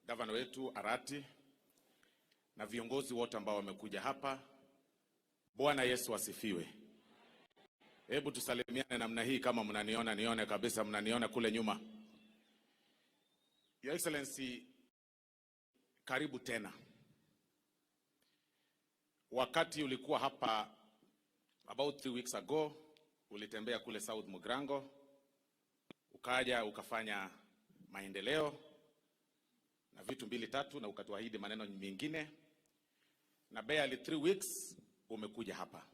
Gavana wetu Arati na viongozi wote ambao wamekuja hapa. Bwana Yesu asifiwe. Hebu tusalimiane namna hii kama mnaniona, nione kabisa mnaniona kule nyuma. Your Excellency, karibu tena. Wakati ulikuwa hapa about 3 weeks ago, ulitembea kule South Mugirango, ukaja ukafanya maendeleo na vitu mbili tatu, na ukatuahidi maneno mengine, na barely 3 weeks umekuja hapa.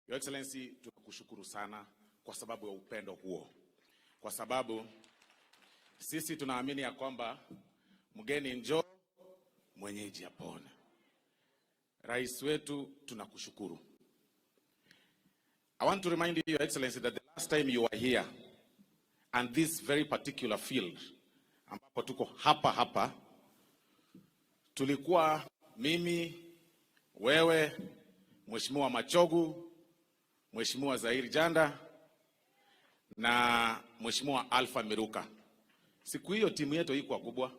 Your Excellency, tunakushukuru sana kwa sababu ya upendo huo, kwa sababu sisi tunaamini ya kwamba mgeni njoo, mwenyeji apone. Rais wetu tunakushukuru. I want to remind you, Your Excellency, that the last time you were here and this very particular field ambapo tuko hapa hapa, tulikuwa mimi, wewe, Mheshimiwa Machogu, Mheshimiwa Zaheer Jhanda na Mheshimiwa Alpha Miruka. Siku hiyo timu yetu haikuwa kubwa,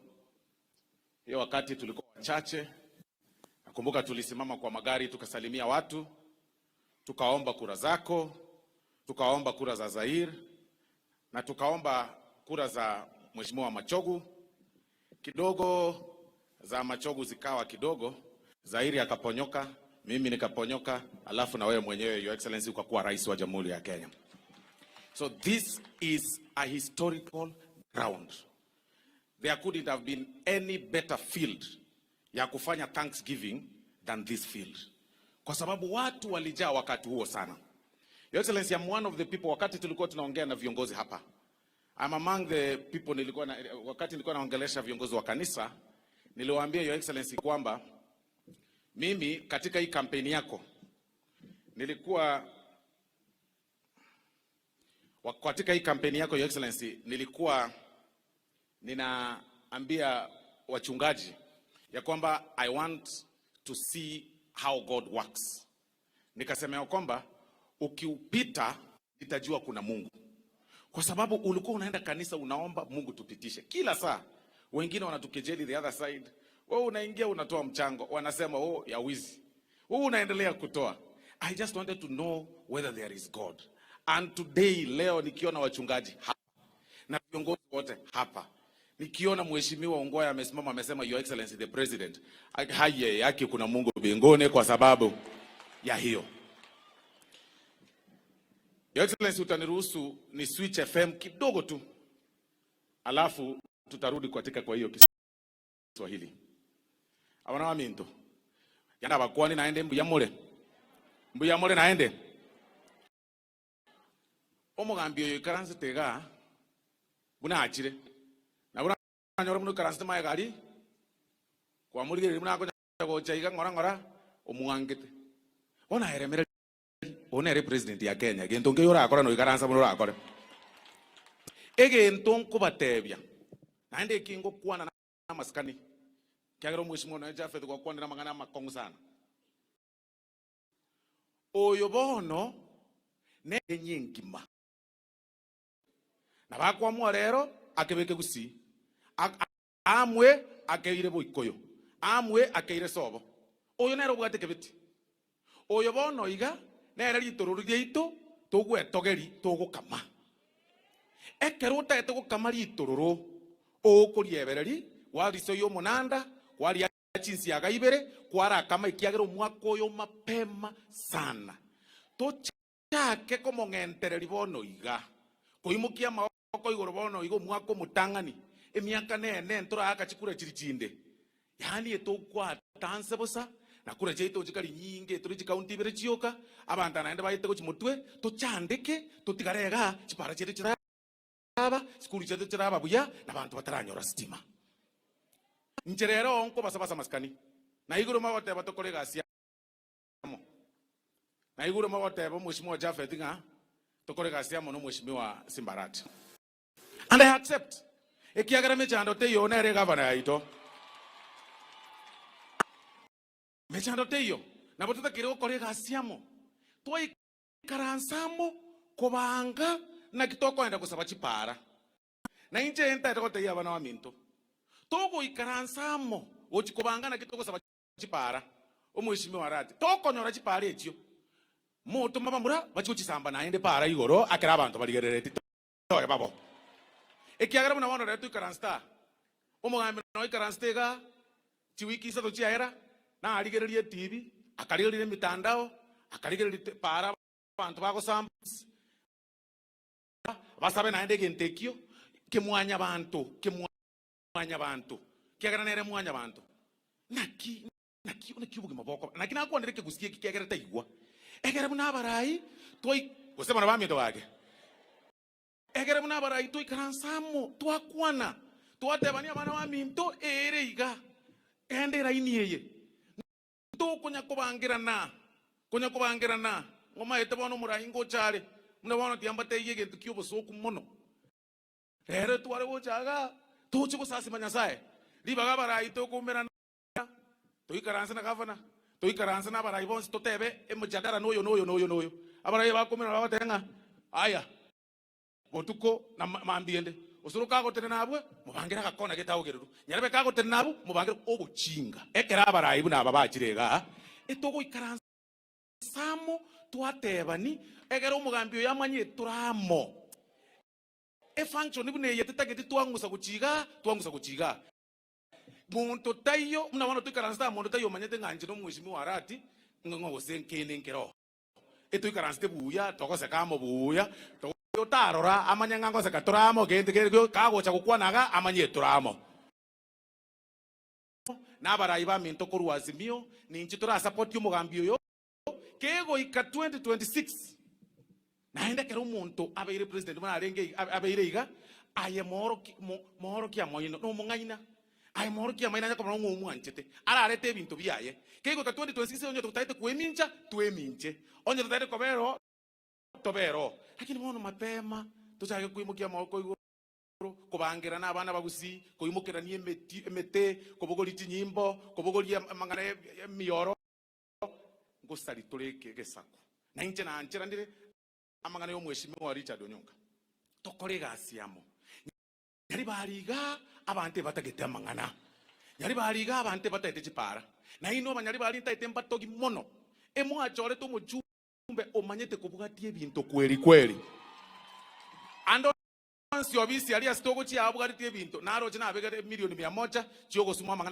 hiyo wakati tulikuwa wachache. Nakumbuka tulisimama kwa magari tukasalimia watu, tukaomba kura zako, tukaomba kura za Zaheer na tukaomba kura za Mheshimiwa Machogu. Kidogo za Machogu zikawa kidogo, Zaheer akaponyoka, mimi nikaponyoka, alafu na wewe mwenyewe Your Excellency ukakuwa rais wa Jamhuri ya Kenya. So this is a historical ground. There couldn't have been any better field ya kufanya Thanksgiving than this field, kwa sababu watu walijaa wakati huo sana. Your Excellency, I'm one of the people, wakati tulikuwa tunaongea na viongozi hapa, I'm among the people nilikuwa na, wakati nilikuwa naongelesha viongozi wa kanisa, niliwaambia Your Excellency kwamba mimi katika hii kampeni yako nilikuwa katika hii kampeni yako Your Excellency, nilikuwa ninaambia wachungaji ya kwamba I want to see how God works. Nikasema ya kwamba ukiupita nitajua kuna Mungu, kwa sababu ulikuwa unaenda kanisa unaomba Mungu tupitishe kila saa. Wengine wanatukejeli the other side, wewe unaingia unatoa mchango, wanasema oh, ya wizi. Wewe unaendelea kutoa. I just wanted to know whether there is God. And today, leo nikiona wachungaji hapa na viongozi wote hapa nikiona mheshimiwa Ongoya amesimama amesema Your Excellency the President, haye yake kuna Mungu mbinguni kwa sababu ya hiyo. Your Excellency, utaniruhusu ni switch FM kidogo tu, alafu tutarudi katika kwa hiyo Kiswahili. Abana baminto yanda bakwani naende mbuya mure mbuya mure naende omogambi oyo ikaransete iga buna achire na buna anyora buna ikaransete maega kwamurigereria buna akonya gocha iga ng'ora ng'ora omwangete bono aeremere oyo nere president ya Kenya gento nkeiyo orakore noikaransa buna orakore egento nkobatebia naende eki ngokwana na amasikani kiagera omweshimiwa nonya Japhet gwakwanire amang'ana amakong'u sana oyo bono ne Kenya engima na bakwamua rero akebeke gusii amwe akeire boikoyo amwe akeire sobo oyo nere obwate kebeti oyo bono iga nere ritororo riaito togwetogeri togokama ekero otagete gokama ritororo okoriebereri gwarisoia omonanda kwaria chinsiaga ibere kwarakama ekiagera omwaka oyo mapema sana tochake komong'entereri bono iga koimokia amaboko igoro bono iga omwaka omotang'ani emiaka nene ntoraka chikura chiri chinde yaani etokwata bosa na kura chiaito chikari nyinge turi chikaunti ibere chioka abanto naende baete gochi motwe tochandeke totigare iga chipara chiaito chiraba sikuru chiaito chiraba buya na banto bataranyora stima inche rero nkobasabasa masikani na igoro magoteba tokore egasi amo na igoro magoteba omweshimiwa Japhet ng'a tokore egasi amo na omweshimiwa Simba Arati and I accept ekiagera mechando teiyo nere gavana yaito mechando teiyo nabo totakire gokora egasi amo twaikaransa amo kobanga naki tokoenda gosaba chipara na inche ntaete gotebia abana baminto. Togoikaransa amo gochia kobanga naki togosaba chipara. Omweshimiwa Arati, tokonyora chipara echio, motome abamura bachie gochisamba naende para igoro akere abanto barigereretie toe babo. Ekiagera buna bono rero toikaransete aa, omogambi noikaransete igaa, chiwiki isato chiaera, narigereria etibi, akarigereria emitandao, akarigereria para abanto bagosamba. Basabe naende egento ekio kemwanyabanto, kemwanyabanto, ekiagera nere mwanyabanto. Naki, naki, naki obogima bokoba? Naki nakwanire ekegusii eki kiagera taigwa? Egere buna abarai twai, gose bana baminto gake, egere buna abarai twaikaransa amo, twakwana, twatebania abana baminto, ere iga, genda eraini eye. Tokonya kobangerana, konya kobangerana, ngomaete bono omorai ngocha are, buna bono tiambateigie egento ki'obosooku mono. Rero tware gocha igaa, toche gosasima Nyasae. Ribaga abarai tokoumerana, toikaranse na gavana, toikaranse na abarai bonsi totebe emojadara noyo noyo noyo noyo. Abarai bakoumerana bagoteba ng'a aya. Botuko na mambia ende, osoro kagotenena abwo, mobangere agakona getaogererwa. Nyarebe kagotenena abwo, mobangere obochinga. Ekero abarai buna aba bachire igaa, etogoikaransa amo twatebani, ekero omogambi oyo amanye tore amo. Efunction buna eye tetageti twang'usa gochia igaa, twang'usa gochia igaa. Monto taiyo, buna bono toikaransete aa, monto taiyo omanyete ng'a inche nomweshimiwa Arati, ng'a gose nkende nkere oo. Etoikaransete buya, togoseka amo buya, otarora amanye ng'a ngoseka tore amo, gento kere kagocha gokwana iga amanye tore amo. Na abarai baminto korwa Azimio, ninche torasapotie omogambi oyo kegoika 2026. Naende ekero omonto abeire president buna arenge abeire iga, aye mooroki moorokia amoino nomong'aina. Aye moorokia amaino aye komanya ng'a omwanchete, ararete ebinto biaye. Kegoika 2026 onye totaete kwemincha, tweminche. Onye totaete kobera oo, tobere oo. Lakini bono mapema tochake koimokia amaboko igoro, kobangerana abana ba Gusii, koimokerania emeti emete, kobogoria chinyimbo, kobogoria amang'ana emioro, ngosari tore egesaku. Na inche nancheranire amang'ana y'omweshimiwa Richard Onyonka. Tokore egasi amo. Nyaribari iga abanto ebatagete amang'ana, nyaribari iga abanto ebataete chipara, na inwe abanyaribari ntaete mbatogi mono, emwachorete omochumbe omanyete kobwatia ebinto kweri kweri. Ande onsi obisi aria ase togochia abwareti ebinto, naroche nabegete emilioni mia moja chi'ogosumwa amang'ana.